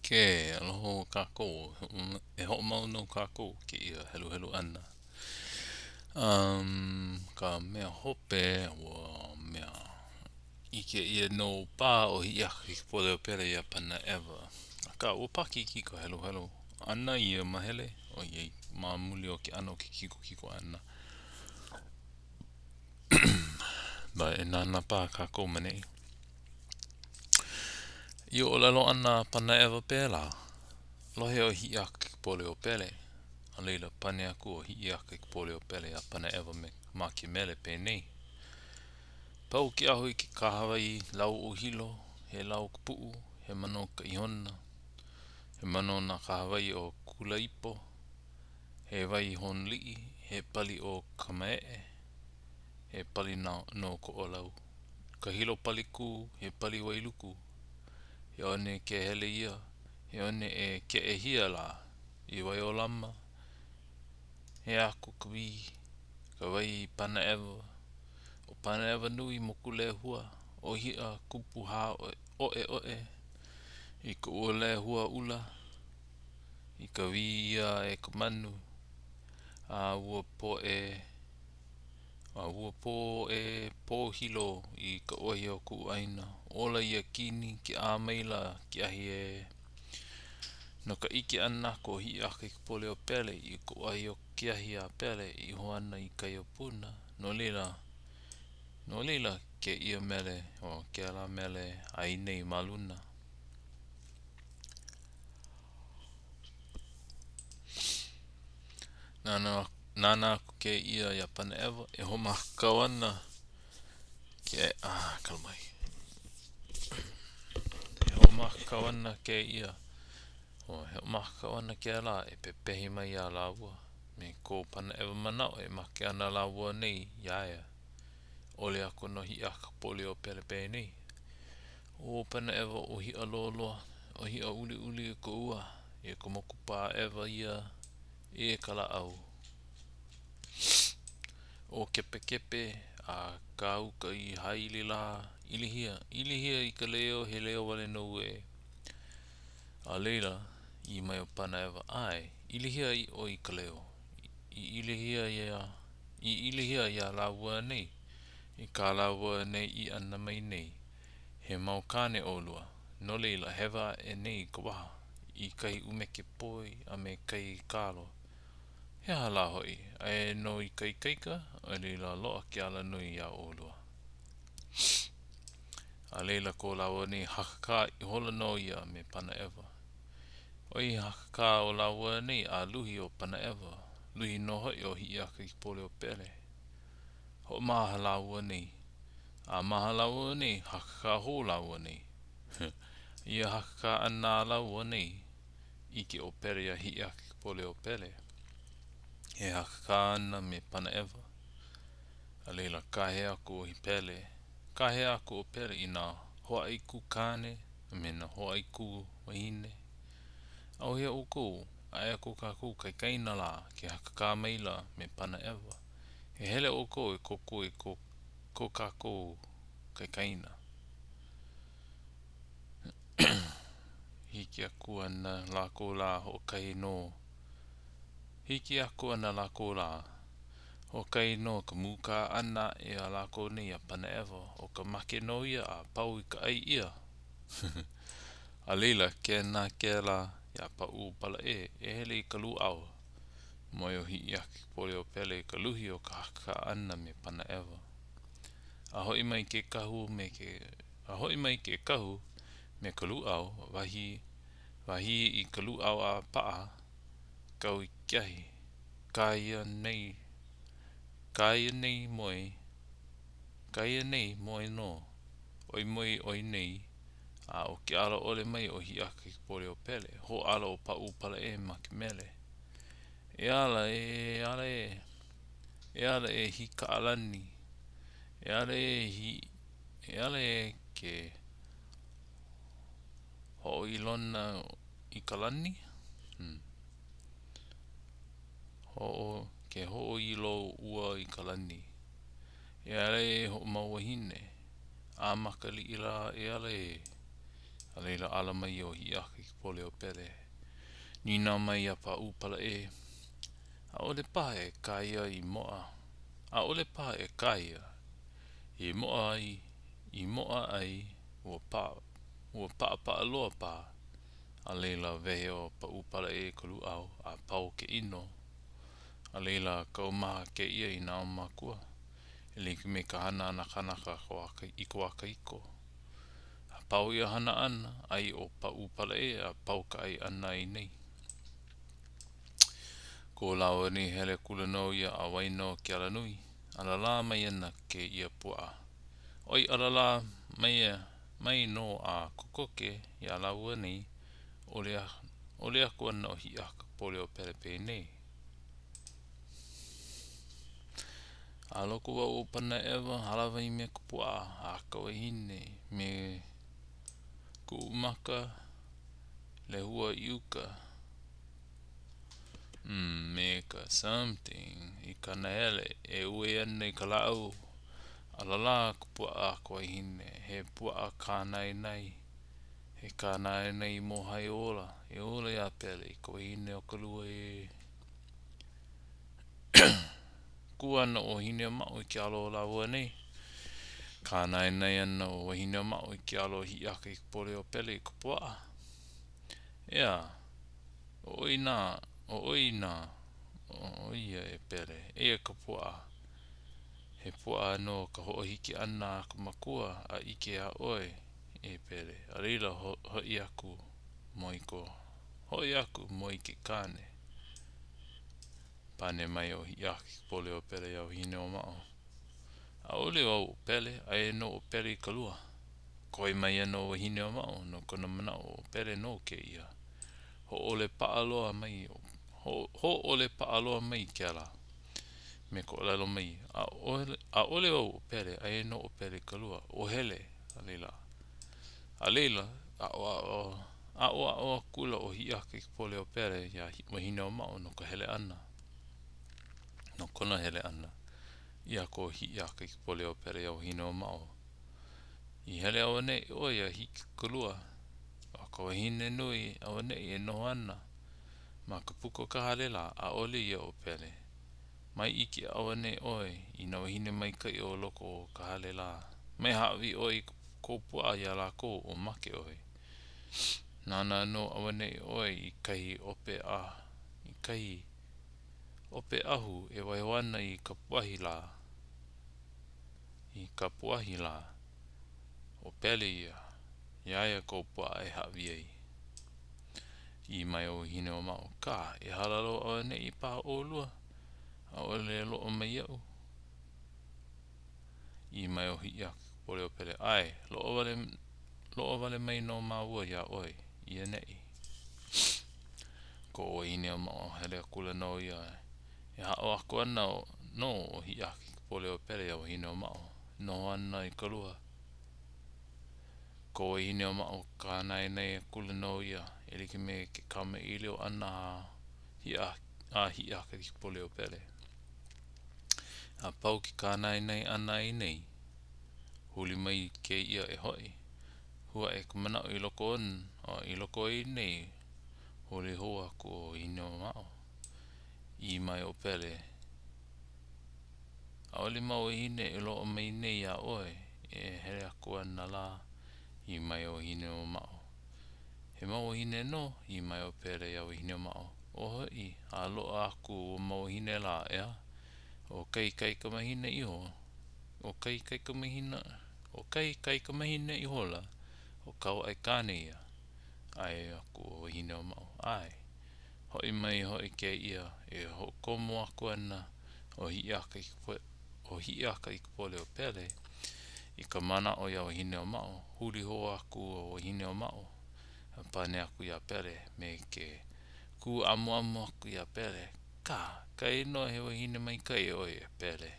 Ke aloha hou kākou. E hoʻomau nō kākou i kēia heluhelu ʻana. Um, ka mea hope, ua mea ʻike ʻia nō paha ʻo Hiʻiakaikapoliopele iā Panaʻewa. Akā, ua paʻakikī ka heluhelu ʻana i ia mahele, ʻoiai ma muli o ke ʻano o ke kikokiko ʻana. But e nānā paha kākou ma neʻi. I ia ʻōlelo ʻana a Panaʻewa pēlā, lohe ʻo Hiʻiakaikapoliopele, a laila pane aku ʻo Hiʻiakaikapoliopele iā Panaʻewa me ma ke mele penei, Pau ke aho i ke kahawai lau o Hilo, he lau ka puʻu, he manō ka ihona, he manō nā kahawai o Kūlāipo, he wai honoliʻi, he pali ʻo Kamaeʻe, he pali no Koʻolau. Ka Hilo palikū, he pali Wailuku. He one ke hele ia, he one e keʻehia lā, i Waiolama, hea aku ka wī, ka wai i Panaʻewa. ʻO Panaʻewa nui Mokulehua, ʻōhiʻa kupu hā oʻeoʻe i ka ua lehua ʻula, i ka wī ʻia e ka manu, a ua poʻe A ua poʻe pō hilo i ka uahi o kuʻu ʻāina. Ola ia kini, ke ʻā maila ke ahi ē. No ka ʻike ʻana aku o Hiʻiakaikapoliopele i ka uahi o ke ahi a Pele e iho ana i kai o Puna, no laila, no laila kēia mele, o kēlā mele ai nei ma luna. Nānā Nānā aku kēia iā Panaʻewa e hoʻomākaukau ana ke, ah, kala mai. E hoʻomākaukau ana kēia, o, e hoʻomākaukau ana kēlā e pepehi mai iā lāua me ko Panaʻewa manaʻo e make ana lāua nei iā ia. ʻOle aku ana ʻo Hiʻiakaikapoliopele penei, ʻO Panaʻewa ʻōhiʻa loloa, ʻōhiʻa uliuli o ka ua, e ka moku pā ʻewa ia e ka lāʻau. ʻO Kepekepe a ka uka i hāili lā, ilihia, ilihia i ka leo, he leo wale nou ē. A laila, ʻī mai ʻo Panaʻewa, ʻAe, ilihia ʻiʻo i ka leo. I ilihia ia, i ilihia iā lāua nei, i kā lāua nei ʻī ʻana mai nei, He mau kāne ʻolua, no laila, hewa aʻe nei ka waha i kahi ʻumeke poi a me kahi kalo. He aha lā hoʻi, aia nō i ka ikaika, a laila loaʻa ke alanui iā ʻolua. A laila ko lāua nei hakakā ihola nō ia me Panaʻewa. ʻOiai hakakā o lāua nei a luhi ʻo Panaʻewa, luhi nō hoʻi ʻo Hiʻiakaikapoliopele. Hoʻomaha lāua nei. A maha lāua nei, hakakā hou lāua nei. I ia hakakā ʻana a lāua nei, ʻike ʻo Pele iā Hiʻiakaikapoliopele, e hakakā ana me Panaʻewa. A laila, kāhea aku ʻo Pele, kāhea aku ʻo Pele i nā hoaʻaikū kāne a me nā hoaʻaikū wahine. ʻAuhea ʻoukou, aia ko kākou kaikaina lā ke hakakā maila me Panaʻewa. E hele ʻoukou e kōkua i ko ko kākou kaikaina. Hiki aku ana lākou lā hoʻokahi nō. Hiki aku ana lākou lā. Hoʻokahi nō ka mūkā ʻana aʻe a lākou nei iā Panaʻewa, ʻo ka make nō ia a pau i ka ʻai ʻia. A laila, kēnā kēlā iā Paʻuopalaʻē e hele i ka lūʻau. Moe ʻo Hiʻiakaikapoliopele i ka luhi o ka hakakā ʻana me Panaʻewa. A hoʻi mai ke kahu me ke A hoʻi mai ke kahu me ka lūʻau, wahī wahī i ka lūʻau a paʻa, kau i ke ahi. Kā ia nei Kā ia nei moe Kā ia nei moe nō. ʻOi moe ʻoi nei, a ʻo ke ala ʻole mai o Hiʻiakaikapoliopele, hōʻala ʻo Paʻuopalaʻē ma ke mele. E ala e ala e E ala e Hikaʻalani E ala e Hi E ala e ke hoʻoilona i ka lani Hmm. Hoʻo, ke hoʻoilo ua i ka lani. E ala e hoʻomau wahine. A makaliʻi lā e ala e. A laila ala mai ʻo Hiʻiakaikapoliopele. Nīnau mai iā Pāʻūpalaʻē, ʻAʻole paha e kā ia i moʻa, ʻaʻole paha e kā ia i moʻa ai, i moʻa ai ua paʻa, ua paʻapaʻa loa paha. A laila, wehe ʻo Pāʻūpalaʻē i ka lūʻau a pau ke ʻino. A laila, kaumaha kēia i nā ʻaumākua, e like me ka hana a nā kānaka i ka wā kahiko. A pau ia hana ʻana, ʻai ʻo Pāʻūpalaʻē a pau ka ʻai ʻana a i nei. Ko lāua nei hele akula nō ia a waena o ke alanui, ʻalalā mai ana kēia puaʻa. ʻOi ʻalalā mai mai nō a kokoke iā lāua nei, ʻōlelo aku ana ʻo Hiʻiakaikapoliopele penei. A loko wau o Panaʻewa, hālāwai me ka puaʻa a ka wahine me kuʻu maka lehua i uka. Me ka something i ka nahele e uē ana i ka lāʻau. ʻAlalā ka puaʻa a ka wahine, he puaʻa kānaenae, he kānaenae i mōhai ola, e ola iā Pele, i ka wahine o ka lua ē. Kū ana ʻo Wahineʻōmaʻo i ke alo o lāua nei. Kānaenae ana ʻo Wahineʻōmaʻo i ke alo o Hiʻiakaikapoliopele i ka puaʻa. ʻEā, ʻo ʻoe nā, ʻo ʻoe nā, ʻo ia e Pele, eia ka puaʻa. He puaʻa no ka hoʻohiki ʻana a ka makua a ʻike iā ʻoe, e Pele, a laila hoʻi aku, moe i ko, hoʻi aku, moe i ke kāne. Pane mai ʻo Hiʻiakaikapoliopele iā Wahineʻōmaʻo, ʻAʻole wau ʻo Pele, aia nō ʻo Pele i ka lua. Koe mai ana ʻo Wahineʻōmaʻo no kona manaʻo ʻo Pele nō kēia. Hōʻole paʻa loa mai hōʻole paʻa loa mai kēlā me ka ʻōlelo mai, ʻAʻole wau ʻo Pele, aia nō ʻo Pele i ka lua. Ō hele, a laila, a laila, aʻoaʻo Aʻoaʻo akula ʻo Hiʻiakaikapoliopele iā Wahineʻōmaʻo no ka hele ʻana, no kona hele ʻana. ʻĪ aku ʻo Hiʻiakaikapoliopele iā Wahineʻōmaʻo, I hele auaneʻi ʻoe a hiki i ka lua, ʻo ka wahine nui auaneʻi e noho ana ma ka puka o ka hale lā, ʻaʻole ia ʻo Pele. Mai ʻike auaneʻi ʻoe i nā wāhine maikaʻi o loko o ka hale lā. Mai hāʻawi ʻoe i kou puaʻa iā lākou o make ʻoe. Nānā nō auaneʻi ʻoe i kahi ʻope a i kahi ʻope ʻahu e waiho ana i kapuahi lā, i kapuahi lā. ʻO Pele ia, iā ia kou puaʻa e hāʻawi ai. ʻĪ mai ʻo Wahineʻōmaʻo, Kā, e hala loa auaneʻi paha ʻolua, ʻaʻole e loaʻa mai iaʻu. ʻĪ mai ʻo Hiʻiakaikapoliopele, ʻAe, loaʻa wale, loaʻa wale mai nō māua iā ʻoe i ʻaneʻi. Ko Wahineʻōmaʻo hele akula nō ia e aʻo aku ana nō ʻo Hiʻiakaikapoliopele iā Wahineʻōmaʻo, noho ana i ka lua. Ko Wahineʻōmaʻo kānaenae akula nō ia e like me ke kamaʻilio ʻana a Hiʻiakaikapoliopele. A pau ke kānaenae ʻana a i nei, huli mai kēia e hoʻi. Hū aʻe ka manaʻo i loko ona, i loko o ia nei, huli hou aku ʻo Wahineʻōmaʻo. ʻĪ mai ʻo Pele, ʻAʻole mau wāhine e loaʻa mai nei iā ʻoe e hele aku ana lā, ʻī mai ʻo Wahineʻōmaʻo. He mau wāhine nō, ʻī mai ʻo Pele iā Wahineʻōmaʻo. Ō hoʻi, a loaʻa aku ua mau wāhine lā, ʻeā? ʻO kahi kaikamahine iho, ʻo kahi kaikamahine, ʻo kahi kaikamahine ihola, ʻo kāu aikāne ia. ʻAe aku ʻo Wahineʻōmaʻo, ʻAe. Hoʻi mai hoʻi kēia, e hoʻokomo aku ana ʻo ʻo Hiʻiakaikapoliopele i ka manaʻo iā Wahineʻōmaʻo, huli hou aku ʻo Wahineʻōmaʻo a pane aku iā Pele me ke kūʻamuʻamu aku iā Pele, Kā! Kainō he wahine maikaʻi ʻoe e Pele.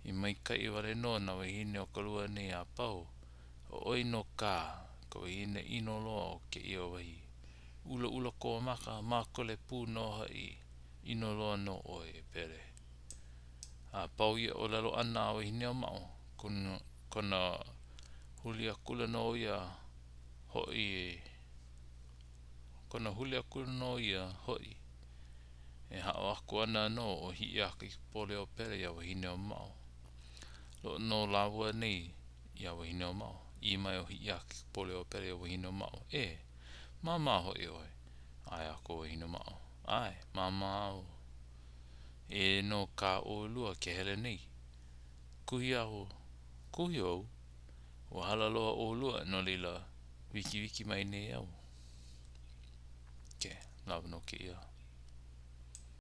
I maikaʻi wale nō nā wāhine o ka lua nei a pau, ʻo ʻoe nō kā, ka wahine ʻino loa o kēia wahi. ʻUlaʻula kō maka, mākole pū nō hoʻi, ʻino loa nō ʻoe e Pele. A pau ia ʻōlelo ʻana a Wahineʻōmaʻo, kona huli akula nō ia. Hoʻi ʻo kona huli akula nō ia, hoʻi. E haʻo aku ana nō ʻo Hiʻiakaikapoliopele iā Wahineʻōmaʻo. Loaʻa nō lāua nei iā Wahineʻōmaʻo. ʻĪ mai ʻo Hiʻiakaikapoliopele iā Wahineʻōmaʻo, E, māmā hoʻi ʻoe. ʻAe aku ʻo Wahineʻōmaʻo, ʻAe, māmā au. ʻĒ nō kā ʻolua ke hele nei. Kuhi au, kuhi au, ua hala loa ʻolua, no laila, wikiwiki mai nei au. Okay, lawa nō kēia.